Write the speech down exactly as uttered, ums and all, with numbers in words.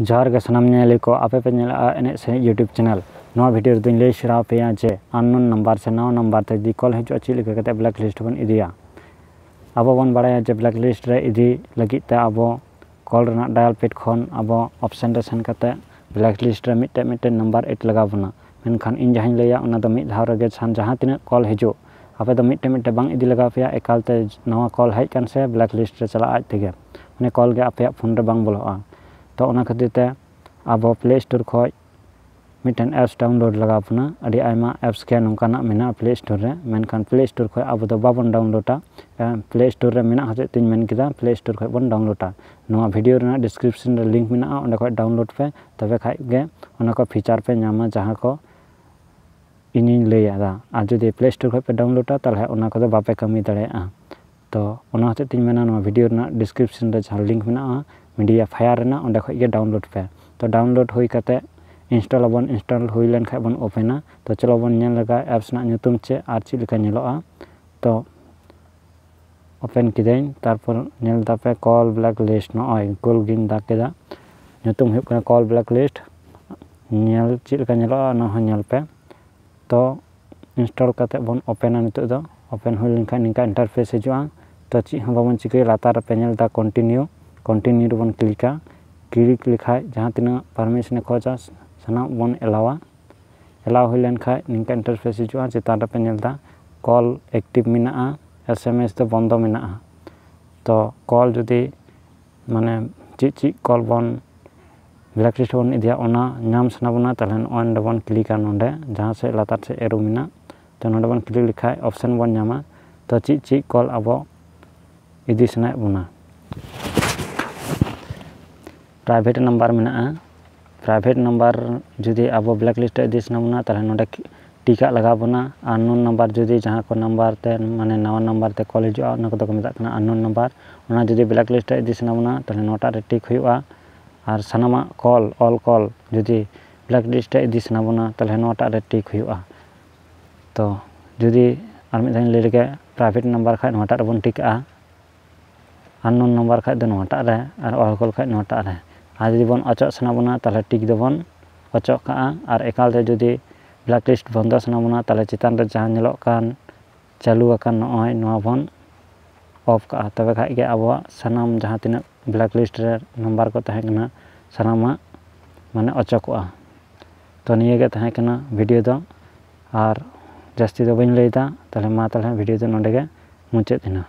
ᱡᱚᱦᱟᱨ ᱜᱮ ᱥᱟᱱᱟᱢ ᱧᱮᱧᱮᱞᱤᱭᱟᱹ ᱠᱚ, ᱟᱯᱮ ᱯᱮ ᱧᱮᱞᱮᱫᱼᱟ ᱮᱱᱮᱡ ᱥᱮᱨᱮᱧ YouTube channel᱾ ᱱᱚᱣᱟ video ᱨᱮᱫᱚᱧ ᱞᱟᱹᱭ ᱥᱮᱬᱟ ᱟᱯᱮᱭᱟ ᱡᱮ unknown number ᱥᱮ ᱱᱟᱣᱟ number ᱛᱮ ᱡᱩᱫᱤ call ᱦᱤᱡᱩᱜᱼᱟ, ᱪᱮᱫ ᱞᱮᱠᱟ ᱠᱟᱛᱮ blacklist ᱵᱚᱱ ᱤᱫᱤᱭᱟ᱾ ᱟᱵᱚ ᱵᱚᱱ ᱵᱟᱲᱟᱭᱟ ᱡᱮ blacklist ᱨᱮ ᱤᱫᱤ ᱞᱟᱹᱜᱤᱫ ᱛᱮ ᱟᱵᱚ call ᱨᱮᱱᱟᱜ dial pad ᱠᱷᱚᱱ ᱟᱵᱚ option ᱨᱮ ᱥᱮᱱ ᱠᱟᱛᱮ blacklist ᱨᱮ ᱢᱤᱫᱴᱮᱱ ᱢᱤᱫᱴᱮᱱ number add ᱞᱟᱜᱟᱣ ᱵᱚᱱᱟ᱾ ᱢᱮᱱᱠᱷᱟᱱ ᱤᱧ ᱡᱟᱦᱟᱸᱧ ᱞᱟᱹᱭᱟ, ᱚᱱᱟ ᱫᱚ ᱢᱤᱫ ᱫᱷᱟᱣ ᱨᱮᱜᱮ ᱡᱟᱦᱟᱸ, ᱡᱟᱦᱟᱸ ᱛᱤᱱᱟᱹᱜ call ᱦᱤᱡᱩᱜ, ᱟᱯᱮ ᱫᱚ ᱢᱤᱫᱴᱮᱱ ᱢᱤᱫᱴᱮᱱ ᱵᱟᱝ ᱤᱫᱤ ᱞᱟᱜᱟᱣ ᱯᱮᱭᱟ, ᱮᱠᱟᱞ ᱛᱮ ᱱᱟᱣᱟ call ᱦᱮᱡ ᱠᱟᱱ ᱥᱮ blacklist ᱨᱮ ᱪᱟᱞᱟᱜᱼᱟ ᱟᱡ ᱛᱮᱜᱮ, ᱢᱟᱱᱮ call ᱜᱮ ᱟᱯᱮᱭᱟᱜ phone ᱨᱮ ᱵᱟᱝ ᱵᱚᱞᱚᱜᱼᱟ᱾ ᱛᱚ ᱚᱱᱟ ᱠᱷᱟᱹᱛᱤᱨ ᱛᱮ ᱟᱵᱚ Play Store ᱠᱷᱚᱱ ᱢᱤᱫᱴᱮᱱ apps download ᱞᱟᱜᱟᱣ ᱵᱚᱱᱟ᱾ ᱟᱹᱰᱤ ᱟᱭᱢᱟ apps ᱜᱮ ᱱᱚᱝᱠᱟᱱᱟᱜ ᱢᱮᱱᱟᱜᱼᱟ Play Store ᱨᱮ, ᱢᱮᱱᱠᱷᱟᱱ Play Store ᱠᱷᱚᱱ ᱟᱵᱚ ᱫᱚ ᱵᱟᱵᱚᱱ downloadᱟ᱾ ᱮ, Play Store ᱨᱮ ᱢᱮᱱᱟᱜ ᱦᱚᱛᱮᱡ ᱛᱮᱧ ᱢᱮᱱ ᱠᱮᱫᱟ Play Store ᱠᱷᱚᱱ ᱵᱚᱱ downloadᱟ᱾ ᱱᱚᱣᱟ video ᱨᱮᱱᱟᱜ description ᱨᱮ link ᱢᱮᱱᱟᱜᱼᱟ, ᱚᱸᱰᱮ ᱠᱷᱚᱱ download ᱯᱮ, ᱛᱚᱵᱮ ᱠᱷᱟᱡ ᱜᱮ ᱚᱱᱟ ᱠᱚ feature ᱯᱮ ᱧᱟᱢᱟ ᱡᱟᱦᱟᱸ ᱠᱚ ᱤᱧᱤᱧ ᱞᱟᱹᱭ ᱮᱫᱟ᱾ ᱟᱨ ᱡᱩᱫᱤ Play Store ᱠᱷᱚᱱ ᱯᱮ downloadᱟ, ᱛᱟᱦᱚᱞᱮ ᱚᱱᱟ ᱠᱚᱫᱚ ᱵᱟᱯᱮ ᱠᱟᱹᱢᱤ ᱫᱟᱲᱮᱭᱟᱜᱼᱟ᱾ ᱛᱚ ᱚᱱᱟ ᱦᱚᱛᱮᱡ ᱛᱮᱧ ᱢᱮᱱᱟ, ᱱᱚᱣᱟ video ᱨᱮᱱᱟᱜ description ᱨᱮ ᱡᱟᱦᱟᱸ link ᱢᱮᱱᱟᱜᱼᱟ Mediafire ᱨᱮᱱᱟᱜ, ᱚᱸᱰᱮ ᱠᱷᱚᱱ ᱜᱮ download ᱯᱮ᱾ ᱛᱚ download ᱦᱩᱭ ᱠᱟᱛᱮ install ᱟᱵᱚᱱ, install ᱦᱩᱭ ᱞᱮᱱ ᱠᱷᱟᱱ ᱵᱚᱱ openᱟ᱾ ᱛᱚ ᱪᱚᱞᱚ ᱵᱚᱱ ᱧᱮᱞ ᱞᱮᱜᱟ apps ᱨᱮᱱᱟᱜ ᱧᱩᱛᱩᱢ ᱪᱮᱫ ᱟᱨ ᱪᱮᱫ ᱞᱮᱠᱟ ᱧᱮᱞᱚᱜᱼᱟ᱾ ᱛᱚ open ᱠᱤᱫᱟᱹᱧ, ᱛᱟᱨᱯᱚᱨ ᱧᱮᱞ ᱫᱟᱯᱮ call blacklist, ᱱᱚᱜᱼᱚᱭ ᱜᱳᱞ ᱜᱤᱧ ᱫᱟᱜ ᱠᱮᱫᱟ, ᱧᱩᱛᱩᱢ ᱦᱩᱭᱩᱜ ᱠᱟᱱᱟ call blacklist᱾ ᱧᱮᱞ ᱪᱮᱫ ᱞᱮᱠᱟ ᱧᱮᱞᱚᱜᱼᱟ, ᱚᱱᱟ ᱦᱚᱸ ᱧᱮᱞ ᱯᱮ᱾ ᱛᱚ install ᱠᱟᱛᱮ ᱵᱚᱱ openᱟ᱾ ᱱᱤᱛᱚᱜ ᱫᱚ open ᱦᱩᱭ ᱞᱮᱱᱠᱷᱟᱱ ᱱᱤᱝᱠᱟ interface ᱦᱤᱡᱩᱜᱼᱟ᱾ ᱛᱚ ᱪᱮᱫ ᱦᱚᱸ ᱵᱟᱵᱚᱱ ᱪᱤᱠᱟᱹᱭᱟ, ᱞᱟᱛᱟᱨ ᱨᱮᱯᱮ ᱧᱮᱞ ᱮᱫᱟ continue, continue ᱨᱮᱵᱚᱱ clickᱟ᱾ Click ᱞᱮᱠᱷᱟᱡ ᱡᱟᱦᱟᱸ ᱛᱤᱱᱟᱹᱜ permission ᱮ ᱠᱷᱚᱡᱟ, ᱥᱟᱱᱟᱢ ᱵᱚᱱ allow ᱟ᱾ Allow ᱦᱩᱭ ᱞᱮᱱᱠᱷᱟᱡ ᱱᱤᱝᱠᱟ interface ᱦᱤᱡᱩᱜᱼᱟ᱾ ᱪᱮᱛᱟᱱ ᱨᱮᱯᱮ ᱧᱮᱞ ᱮᱫᱟ call active ᱢᱮᱱᱟᱜᱼᱟ, S M S ᱫᱚ ᱵᱚᱱᱫᱚ ᱢᱮᱱᱟᱜᱼᱟ᱾ ᱛᱚ call ᱡᱩᱫᱤ ᱢᱟᱱᱮ ᱪᱮᱫ ᱪᱮᱫ call ᱵᱚᱱ blacklist ᱵᱚᱱ ᱤᱫᱤᱭᱟ, ᱚᱱᱟ ᱧᱟᱢ ᱥᱟᱱᱟ ᱵᱚᱱᱟ, ᱛᱟᱦᱚᱞᱮ ᱱᱚᱜᱼᱚᱭ ᱱᱚᱰᱮ ᱵᱚᱱ clickᱟ, ᱱᱚᱰᱮ ᱡᱟᱦᱟᱸ ᱥᱮᱫ ᱞᱟᱛᱟᱨ ᱥᱮᱫ arrow ᱢᱮᱱᱟᱜ, ᱛᱚ ᱱᱚᱰᱮ ᱵᱚᱱ click ᱞᱮᱠᱷᱟᱡ option ᱵᱚᱱ ᱧᱟᱢᱟ᱾ ᱛᱚ ᱪᱮᱫ ᱪᱮᱫ call ᱟᱵᱚ ᱤᱫᱤ ᱥᱟᱱᱟᱭᱮᱫ ᱵᱚᱱᱟ᱾ Private number ᱢᱮᱱᱟᱜᱼᱟ, private number ᱡᱩᱫᱤ ᱟᱵᱚ blacklist ᱨᱮ ᱤᱫᱤ ᱥᱟᱱᱟ ᱵᱚᱱᱟ, ᱛᱟᱦᱚᱞᱮ ᱱᱚᱰᱮ tick ᱟᱜ ᱞᱟᱜᱟᱣ ᱵᱚᱱᱟ᱾ Unknown number ᱡᱩᱫᱤ ᱡᱟᱦᱟᱸ ᱠᱚ number ᱛᱮ, ᱢᱟᱱᱮ ᱱᱟᱣᱟ number ᱛᱮ call ᱦᱤᱡᱩᱜᱼᱟ, ᱚᱱᱟ ᱠᱚᱫᱚ ᱠᱚ ᱢᱮᱛᱟᱜ ᱠᱟᱱᱟ unknown number᱾ ᱚᱱᱟ ᱡᱩᱫᱤ blacklist ᱨᱮ ᱤᱫᱤ ᱥᱟᱱᱟ ᱵᱚᱱᱟ, ᱛᱟᱦᱚᱞᱮ ᱱᱚᱣᱟᱴᱟᱜ ᱨᱮ tick ᱦᱩᱭᱩᱜᱼᱟ᱾ ᱟᱨ ᱥᱟᱱᱟᱢᱟᱜ call, all call ᱡᱩᱫᱤ blacklist ᱨᱮ ᱤᱫᱤ ᱥᱟᱱᱟ ᱵᱚᱱᱟ, ᱛᱟᱦᱚᱞᱮ ᱱᱚᱣᱟᱴᱟᱜ ᱨᱮ tick ᱦᱩᱭᱩᱜᱼᱟ᱾ ᱛᱚ ᱡᱩᱫᱤ ᱟᱨ ᱢᱤᱫ ᱫᱷᱟᱣ ᱤᱧ ᱞᱟᱹᱭ ᱞᱮᱜᱮ, private number ᱠᱷᱟᱡ ᱱᱚᱣᱟᱴᱟᱜ ᱨᱮᱵᱚᱱ tick ᱟᱜᱼᱟ, unknown number ᱠᱷᱟᱡ ᱫᱚ ᱱᱚᱣᱟᱴᱟᱜ ᱨᱮ, ᱟᱨ all call ᱠᱷᱟᱡ ᱱᱚᱣᱟᱴᱟᱜ ᱨᱮ᱾ ᱟᱨ ᱡᱩᱫᱤ ᱵᱚᱱ ᱚᱪᱚᱜ ᱥᱟᱱᱟ ᱵᱚᱱᱟ, ᱛᱟᱦᱚᱞᱮ ᱴᱤᱠ ᱫᱚᱵᱚᱱ ᱚᱪᱚᱜ ᱠᱟᱜᱼᱟ᱾ ᱟᱨ ᱮᱠᱟᱞ ᱛᱮ ᱡᱩᱫᱤ blacklist ᱵᱚᱱᱫᱚ ᱥᱟᱱᱟ ᱵᱚᱱᱟ, ᱛᱟᱦᱚᱞᱮ ᱪᱮᱛᱟᱱ ᱨᱮ ᱡᱟᱦᱟᱸ ᱧᱮᱞᱚᱜ ᱠᱟᱱ ᱪᱟᱹᱞᱩ ᱟᱠᱟᱱ ᱱᱚᱜᱼᱚᱭ ᱱᱚᱣᱟ ᱵᱚᱱ off ᱠᱟᱜᱼᱟ᱾ ᱛᱚᱵᱮ ᱠᱷᱟᱡ ᱜᱮ ᱟᱵᱚᱣᱟᱜ ᱥᱟᱱᱟᱢ ᱡᱟᱦᱟᱸ ᱛᱤᱱᱟᱹᱜ blacklist ᱨᱮ number ᱠᱚ ᱛᱟᱦᱮᱸ ᱠᱟᱱᱟ, ᱥᱟᱱᱟᱢᱟᱜ ᱢᱟᱱᱮ ᱚᱪᱚᱜᱚᱜᱼᱟ᱾ ᱛᱚ ᱱᱤᱭᱟᱹ ᱜᱮ ᱛᱟᱦᱮᱸ ᱠᱟᱱᱟ video ᱫᱚ, ᱟᱨ ᱡᱟᱹᱥᱛᱤ ᱫᱚ ᱵᱟᱹᱧ ᱞᱟᱹᱭᱫᱟ᱾ ᱛᱟᱦᱚᱞᱮ ᱢᱟ ᱛᱟᱦᱚᱞᱮ video ᱫᱚ ᱱᱚᱰᱮ ᱜᱮ ᱢᱩᱪᱟᱹᱫ ᱮᱱᱟ᱾